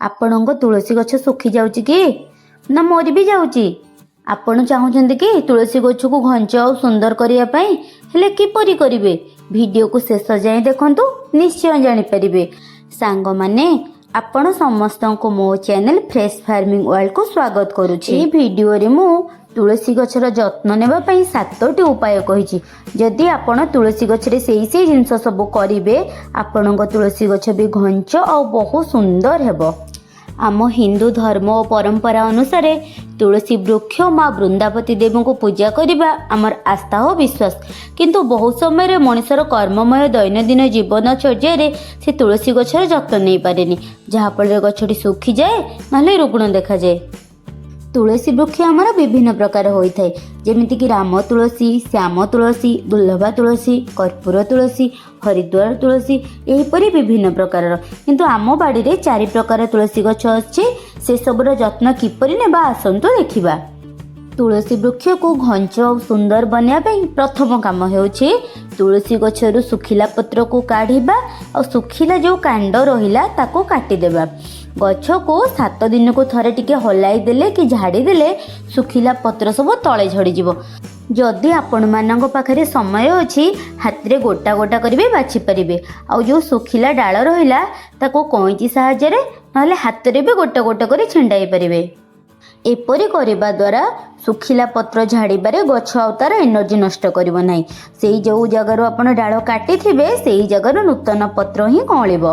ଆପଣଙ୍କ ତୁଳସୀ ଗଛ ଶୁଖିଯାଉଛି କି ନା ମରି ବି ଯାଉଛି? ଆପଣ ଚାହୁଁଛନ୍ତି କି ତୁଳସୀ ଗଛକୁ ଘଞ୍ଚ ଆଉ ସୁନ୍ଦର କରିବା ପାଇଁ? ହେଲେ କିପରି କରିବେ? ଭିଡ଼ିଓକୁ ଶେଷ ଯାଏଁ ଦେଖନ୍ତୁ, ନିଶ୍ଚୟ ଜାଣିପାରିବେ। ସାଙ୍ଗମାନେ, ଆପଣ ସମସ୍ତଙ୍କୁ ମୋ ଚ୍ୟାନେଲ ଫ୍ରେଶ୍ ଫାର୍ମିଂ ୱାର୍ଲଡକୁ ସ୍ୱାଗତ କରୁଛି। ଏହି ଭିଡ଼ିଓରେ ମୁଁ ତୁଳସୀ ଗଛର ଯତ୍ନ ନେବା ପାଇଁ ସାତୋଟି ଉପାୟ କହିଛି। ଯଦି ଆପଣ ତୁଳସୀ ଗଛରେ ସେଇ ସେଇ ଜିନିଷ ସବୁ କରିବେ, ଆପଣଙ୍କ ତୁଳସୀ ଗଛ ବି ଘଞ୍ଚ ଆଉ ବହୁତ ସୁନ୍ଦର ହେବ। ଆମ ହିନ୍ଦୁ ଧର୍ମ ଓ ପରମ୍ପରା ଅନୁସାରେ ତୁଳସୀ ବୃକ୍ଷ, ମା ବୃନ୍ଦାବତୀ ଦେବୀଙ୍କୁ ପୂଜା କରିବା ଆମର ଆସ୍ଥା ଓ ବିଶ୍ୱାସ। କିନ୍ତୁ ବହୁତ ସମୟରେ ମଣିଷର କର୍ମମୟ ଦୈନନ୍ଦିନ ଜୀବନଚର୍ଯ୍ୟାରେ ସେ ତୁଳସୀ ଗଛର ଯତ୍ନ ନେଇପାରେନି, ଯାହାଫଳରେ ଗଛଟି ଶୁଖିଯାଏ, ନହେଲେ ରୁଗ୍ଣ ଦେଖାଯାଏ। ତୁଳସୀ ବୃକ୍ଷ ଆମର ବିଭିନ୍ନ ପ୍ରକାର ହୋଇଥାଏ, ଯେମିତିକି ରାମ ତୁଳସୀ, ଶ୍ୟାମ ତୁଳସୀ, ଦୁର୍ଲଭା ତୁଳସୀ, କର୍ପୂର ତୁଳସୀ, ହରିଦ୍ୱାର ତୁଳସୀ, ଏହିପରି ବିଭିନ୍ନ ପ୍ରକାରର। କିନ୍ତୁ ଆମ ବାଡ଼ିରେ ଚାରି ପ୍ରକାର ତୁଳସୀ ଗଛ ଅଛି। ସେସବୁର ଯତ୍ନ କିପରି ନେବା, ଆସନ୍ତୁ ଦେଖିବା। ତୁଳସୀ ବୃକ୍ଷକୁ ଘଞ୍ଚ ଆଉ ସୁନ୍ଦର ବନାଇବା ପାଇଁ ପ୍ରଥମ କାମ ହେଉଛି ତୁଳସୀ ଗଛରୁ ଶୁଖିଲା ପତ୍ରକୁ କାଢ଼ିବା ଆଉ ଶୁଖିଲା ଯେଉଁ କାଣ୍ଡ ରହିଲା, ତାକୁ କାଟିଦେବା। ଗଛକୁ 7 ଦିନକୁ ଥରେ ଟିକେ ହଲାଇ ଦେଲେ କି ଝାଡ଼ି ଦେଲେ ଶୁଖିଲା ପତ୍ର ସବୁ ତଳେ ଝଡ଼ିଯିବ। ଯଦି ଆପଣମାନଙ୍କ ପାଖରେ ସମୟ ଅଛି, ହାତରେ ଗୋଟା ଗୋଟା କରି ବି ବାଛି ପାରିବେ। ଆଉ ଯେଉଁ ଶୁଖିଲା ଡାଳ ରହିଲା, ତାକୁ କଇଁଚି ସାହାଯ୍ୟରେ ନହେଲେ ହାତରେ ବି ଗୋଟା ଗୋଟା କରି ଛିଣ୍ଡାଇ ପାରିବେ। ଏପରି କରିବା ଦ୍ୱାରା ଶୁଖିଲା ପତ୍ର ଝାଡ଼ିବାରେ ଗଛ ଆଉ ତାର ଏନର୍ଜି ନଷ୍ଟ କରିବ ନାହିଁ। ସେଇ ଯେଉଁ ଜାଗାରୁ ଆପଣ ଡାଳ କାଟିଥିବେ, ସେଇ ଜାଗାରୁ ନୂତନ ପତ୍ର ହିଁ କଅଁଳିବ।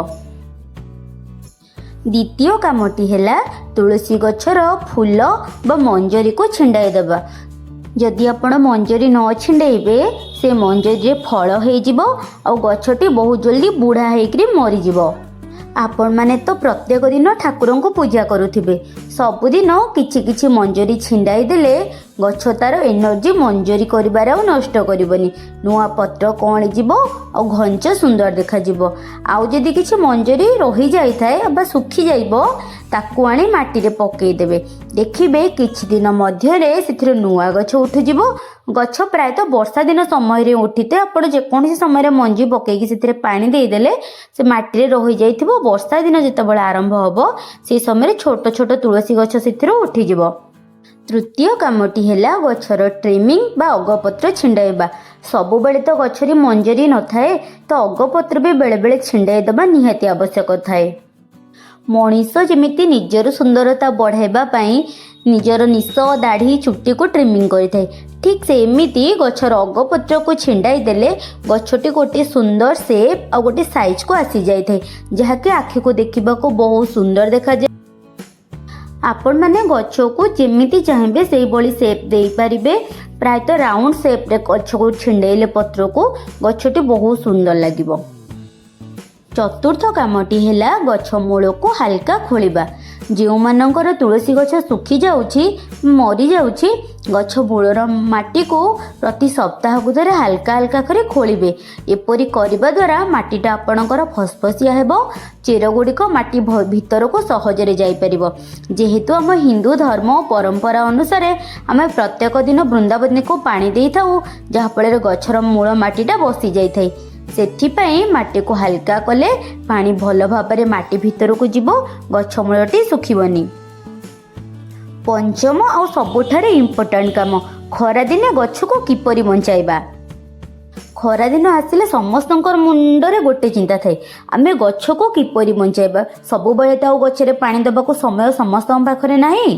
ଦ୍ୱିତୀୟ କାମଟି ହେଲା ତୁଳସୀ ଗଛର ଫୁଲ ବା ମଞ୍ଜରୀକୁ ଛିଣ୍ଡାଇ ଦେବା। ଯଦି ଆପଣ ମଞ୍ଜରୀ ନ ଛିଣ୍ଡେଇବେ, ସେ ମଞ୍ଜରୀରେ ଫଳ ହେଇଯିବ ଆଉ ଗଛଟି ବହୁତ ଜଲ୍ଦି ବୁଢ଼ା ହେଇକରି ମରିଯିବ। ଆପଣମାନେ ତ ପ୍ରତ୍ୟେକ ଦିନ ଠାକୁରଙ୍କୁ ପୂଜା କରୁଥିବେ। ସବୁଦିନ କିଛି କିଛି ମଞ୍ଜରୀ ଛିଣ୍ଡାଇ ଦେଲେ ଗଛ ତାର ଏନର୍ଜି ମଞ୍ଜରୀ କରିବାରେ ଆଉ ନଷ୍ଟ କରିବନି। ନୂଆ ପତ୍ର କଅଁଳିଯିବ ଆଉ ଘଞ୍ଚ ସୁନ୍ଦର ଦେଖାଯିବ। ଆଉ ଯଦି କିଛି ମଞ୍ଜରୀ ରହିଯାଇଥାଏ ବା ଶୁଖିଯାଇବ, ତାକୁ ଆଣି ମାଟିରେ ପକେଇଦେବେ। ଦେଖିବେ, କିଛି ଦିନ ମଧ୍ୟରେ ସେଥିରେ ନୂଆ ଗଛ ଉଠିଯିବ। ଗଛ ପ୍ରାୟତଃ ବର୍ଷା ଦିନ ସମୟରେ ଉଠିଥାଏ। ଆପଣ ଯେକୌଣସି ସମୟରେ ମଞ୍ଜି ପକେଇକି ସେଥିରେ ପାଣି ଦେଇଦେଲେ ସେ ମାଟିରେ ରହିଯାଇଥିବ। ବର୍ଷା ଦିନ ଯେତେବେଳେ ଆରମ୍ଭ ହେବ, ସେଇ ସମୟରେ ଛୋଟ ଛୋଟ ତୁଳସୀ ଗଛ ସେଥିରୁ ଉଠିଯିବ। ତୃତୀୟ କାମଟି ହେଲା ଗଛର ଟ୍ରିମିଂ ବା ଅଗପତ୍ର ଛିଣ୍ଡାଇବା। ସବୁବେଳେ ତ ଗଛରେ ମଞ୍ଜରୀ ନଥାଏ, ତ ଅଗପତ୍ର ବି ବେଳେବେଳେ ଛିଣ୍ଡାଇ ଦେବା ନିହାତି ଆବଶ୍ୟକ ଥାଏ। ମଣିଷ ଯେମିତି ନିଜର ସୁନ୍ଦରତା ବଢ଼ାଇବା ପାଇଁ ନିଜର ନିଶ, ଦାଢ଼ି, ଚୁଟିକୁ ଟ୍ରିମିଂ କରିଥାଏ, ଠିକ୍ ସେମିତି ଗଛର ଅଗପତ୍ରକୁ ଛିଣ୍ଡାଇ ଦେଲେ ଗଛଟି ଗୋଟିଏ ସୁନ୍ଦର ସେପ୍ ଆଉ ଗୋଟିଏ ସାଇଜ୍କୁ ଆସିଯାଇଥାଏ, ଯାହାକି ଆଖିକୁ ଦେଖିବାକୁ ବହୁତ ସୁନ୍ଦର ଦେଖାଯାଏ। ଆପଣମାନେ ଗଛକୁ ଯେମିତି ଚାହିଁବେ ସେଇଭଳି ସେପ୍ ଦେଇପାରିବେ। ପ୍ରାୟତଃ ରାଉଣ୍ଡ ସେପ୍ରେ ଗଛକୁ ଛିଣ୍ଡେଇଲେ ପତ୍ରକୁ ଗଛଟି ବହୁତ ସୁନ୍ଦର ଲାଗିବ। ଚତୁର୍ଥ କାମଟି ହେଲା ଗଛ ମୂଳକୁ ହାଲକା ଖୋଳିବା। ଯେଉଁମାନଙ୍କର ତୁଳସୀ ଗଛ ଶୁଖିଯାଉଛି, ମରିଯାଉଛି, ଗଛ ମୂଳର ମାଟିକୁ ପ୍ରତି ସପ୍ତାହକୁ ଥରେ ହାଲକା ହାଲକା କରି ଖୋଳିବେ। ଏପରି କରିବା ଦ୍ୱାରା ମାଟିଟା ଆପଣଙ୍କର ଫସଫସିଆ ହେବ, ଚେର ଗୁଡ଼ିକ ମାଟି ଭିତରକୁ ସହଜରେ ଯାଇପାରିବ। ଯେହେତୁ ଆମ ହିନ୍ଦୁ ଧର୍ମ ଓ ପରମ୍ପରା ଅନୁସାରେ ଆମେ ପ୍ରତ୍ୟେକ ଦିନ ବୃନ୍ଦାବତୀଙ୍କୁ ପାଣି ଦେଇଥାଉ, ଯାହାଫଳରେ ଗଛର ମୂଳ ମାଟିଟା ବସି ଯାଇଥାଏ, ସେଥିପାଇଁ ମାଟିକୁ ହାଲକା କଲେ ପାଣି ଭଲ ଭାବରେ ମାଟି ଭିତରକୁ ଯିବ, ଗଛ ମୂଳଟି ଶୁଖିବନି। ପଞ୍ଚମ ଆଉ ସବୁଠାରୁ ଇମ୍ପୋର୍ଟାଣ୍ଟ କାମ, ଖରାଦିନେ ଗଛକୁ କିପରି ବଞ୍ଚାଇବା? ଖରାଦିନ ଆସିଲେ ସମସ୍ତଙ୍କର ମୁଣ୍ଡରେ ଗୋଟେ ଚିନ୍ତା ଥାଏ, ଆମେ ଗଛକୁ କିପରି ବଞ୍ଚାଇବା? ସବୁବେଳେ ତ ଆଉ ଗଛରେ ପାଣି ଦେବାକୁ ସମୟ ସମସ୍ତଙ୍କ ପାଖରେ ନାହିଁ।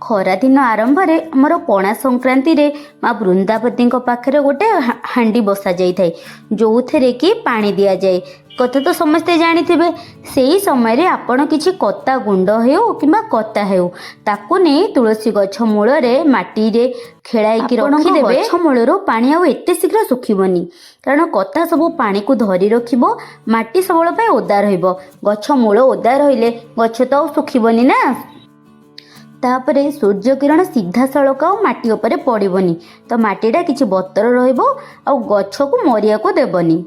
ଖରାଦିନ ଆରମ୍ଭରେ ଆମର ପଣା ସଂକ୍ରାନ୍ତିରେ ମା ବୃନ୍ଦାବତୀଙ୍କ ପାଖରେ ଗୋଟେ ହାଣ୍ଡି ବସାଯାଇଥାଏ, ଯେଉଁଥିରେ କି ପାଣି ଦିଆଯାଏ। କଥା ତ ସମସ୍ତେ ଜାଣିଥିବେ। ସେଇ ସମୟରେ ଆପଣ କିଛି କତା ଗୁଣ୍ଡ ହେଉ କିମ୍ବା କତା ହେଉ, ତାକୁ ନେଇ ତୁଳସୀ ଗଛ ମୂଳରେ ମାଟିରେ ଖେଳାଇକି ରଖିଦେବେ। ଗଛ ମୂଳରୁ ପାଣି ଆଉ ଏତେ ଶୀଘ୍ର ଶୁଖିବନି, କାରଣ କତା ସବୁ ପାଣିକୁ ଧରି ରଖିବ। ମାଟି ସବୁବେଳ ପାଇଁ ଓଦା ରହିବ। ଗଛ ମୂଳ ଓଦା ରହିଲେ ଗଛ ତ ଆଉ ଶୁଖିବନି ନା। ତାପରେ ସୂର୍ଯ୍ୟ କିରଣ ସିଧାସଳଖ ଆଉ ମାଟି ଉପରେ ପଡ଼ିବନି, ତ ମାଟିଟା କିଛି ବତର ରହିବ ଆଉ ଗଛକୁ ମରିବାକୁ ଦେବନି।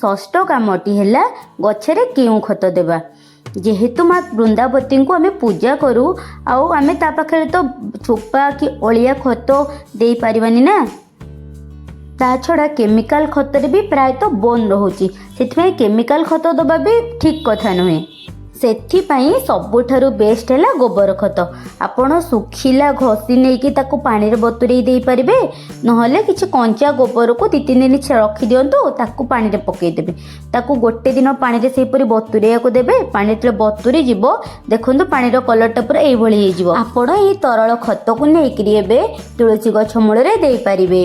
ଷଷ୍ଠ କାମଟି ହେଲା ଗଛରେ କେଉଁ ଖତ ଦେବା? ଯେହେତୁ ମା ବୃନ୍ଦାବତୀଙ୍କୁ ଆମେ ପୂଜା କରୁ, ଆଉ ଆମେ ତା ପାଖରେ ତ ଚୋପା କି ଅଳିଆ ଖତ ଦେଇପାରିବାନି ନା। ତା ଛଡ଼ା କେମିକାଲ ଖତରେ ବି ପ୍ରାୟତଃ ବନ୍ଦ ରହୁଛି, ସେଥିପାଇଁ କେମିକାଲ ଖତ ଦେବା ବି ଠିକ୍ କଥା ନୁହେଁ। ସେଥିପାଇଁ ସବୁଠାରୁ ବେଷ୍ଟ ହେଲା ଗୋବର ଖତ। ଆପଣ ଶୁଖିଲା ଘଷି ନେଇକି ତାକୁ ପାଣିରେ ବତୁରେଇ ଦେଇପାରିବେ, ନହେଲେ କିଛି କଞ୍ଚା ଗୋବରକୁ 2-3 ଦିନ ରଖିଦିଅନ୍ତୁ, ତାକୁ ପାଣିରେ ପକାଇଦେବେ। ତାକୁ ଗୋଟେ ଦିନ ପାଣିରେ ସେହିପରି ବତୁରେଇବାକୁ ଦେବେ। ପାଣି ଯେତେବେଳେ ବତୁରି ଯିବ, ଦେଖନ୍ତୁ ପାଣିର କଲର୍ଟା ପୁରା ଏଇଭଳି ହେଇଯିବ। ଆପଣ ଏଇ ତରଳ ଖତକୁ ନେଇକିରି ଏବେ ତୁଳସୀ ଗଛ ମୂଳରେ ଦେଇପାରିବେ।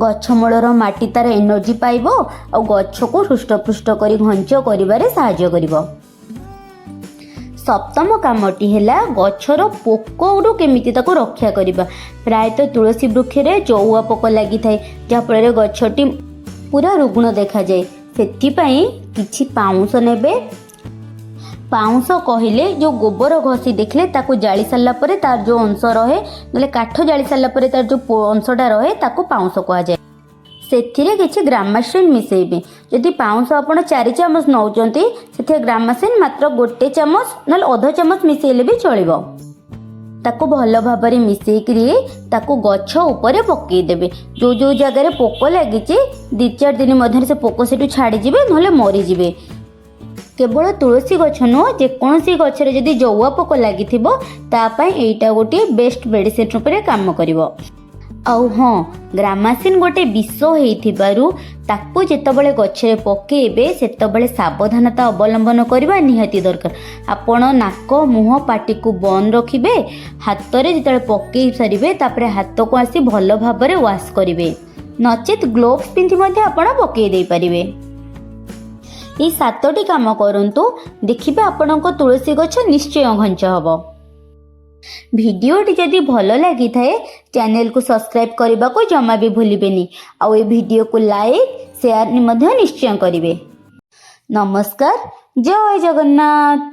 ଗଛ ମୂଳର ମାଟି ତାର ଏନର୍ଜି ପାଇବ ଆଉ ଗଛକୁ ହୃଷ୍ଟପୃଷ୍ଟ କରି ଘଞ୍ଚ କରିବାରେ ସାହାଯ୍ୟ କରିବ। ସପ୍ତମ କାମଟି ହେଲା ଗଛର ପୋକରୁ କେମିତି ତାକୁ ରକ୍ଷା କରିବା। ପ୍ରାୟତଃ ତୁଳସୀ ବୃକ୍ଷରେ ଜଉଆ ପୋକ ଲାଗିଥାଏ, ଯାହାଫଳରେ ଗଛଟି ପୁରା ରୁଗ୍ଣ ଦେଖାଯାଏ। ସେଥିପାଇଁ କିଛି ପାଉଁଶ ନେବେ। ପାଉଁଶ କହିଲେ ଯେଉଁ ଗୋବର ଘଷି ଦେଖିଲେ, ତାକୁ ଜାଳି ସାରିଲା ପରେ ତାର ଯେଉଁ ଅଂଶ ରହେ, ନହେଲେ କାଠ ଜାଳି ସାରିଲା ପରେ ତାର ଯେଉଁ ଅଂଶଟା ରହେ, ତାକୁ ପାଉଁଶ କୁହାଯାଏ। ସେଥିରେ କିଛି ଗ୍ରାମାସିନ୍ ମିଶାଇବେ। ଯଦି ପାଉଁଶ ଆପଣ 4 ଚାମଚ ନେଉଛନ୍ତି, ସେଥିରେ ଗ୍ରାମାସିନ୍ ମାତ୍ର 1 ଚାମଚ ନହେଲେ ଅଧ ଚାମଚ ମିଶାଇଲେ ବି ଚଳିବ। ତାକୁ ଭଲ ଭାବରେ ମିଶାଇକିରି ତାକୁ ଗଛ ଉପରେ ପକାଇଦେବେ। ଯେଉଁ ଯେଉଁ ଜାଗାରେ ପୋକ ଲାଗିଛି, 2-4 ଦିନ ମଧ୍ୟରେ ସେ ପୋକ ସେଠୁ ଛାଡ଼ିଯିବେ, ନହେଲେ ମରିଯିବେ। କେବଳ ତୁଳସୀ ଗଛ ନୁହଁ, ଯେକୌଣସି ଗଛରେ ଯଦି ଜଉଆ ପୋକ ଲାଗିଥିବ, ତା ପାଇଁ ଏଇଟା ଗୋଟିଏ ବେଷ୍ଟ ମେଡ଼ିସିନ ରୂପରେ କାମ କରିବ। ଆଉ ହଁ, ଗ୍ରାମାସିନ୍ ଗୋଟେ ବିଷ ହେଇଥିବାରୁ ତାକୁ ଯେତେବେଳେ ଗଛରେ ପକେଇବେ, ସେତେବେଳେ ସାବଧାନତା ଅବଲମ୍ବନ କରିବା ନିହାତି ଦରକାର। ଆପଣ ନାକ, ମୁହଁ, ପାଟିକୁ ବନ୍ଦ ରଖିବେ। ହାତରେ ଯେତେବେଳେ ପକେଇ ସାରିବେ, ତାପରେ ହାତକୁ ଆସି ଭଲ ଭାବରେ ୱାଶ୍ କରିବେ। ନଚେତ୍ ଗ୍ଲୋଭ୍ସ ପିନ୍ଧି ମଧ୍ୟ ଆପଣ ପକେଇ ଦେଇପାରିବେ। ଏଇ ସାତଟି କାମ କରନ୍ତୁ, ଦେଖିବେ ଆପଣଙ୍କ ତୁଳସୀ ଗଛ ନିଶ୍ଚୟ ଘଞ୍ଚ ହେବ। ଭିଡ଼ିଓଟି ଯଦି ଭଲ ଲାଗିଥାଏ, ଚ୍ୟାନେଲକୁ ସବସ୍କ୍ରାଇବ୍ କରିବାକୁ ଜମା ବି ଭୁଲିବେନି। ଆଉ ଏ ଭିଡ଼ିଓକୁ ଲାଇକ୍, ସେୟାର ମଧ୍ୟ ନିଶ୍ଚୟ କରିବେ। ନମସ୍କାର, ଜୟ ଜଗନ୍ନାଥ।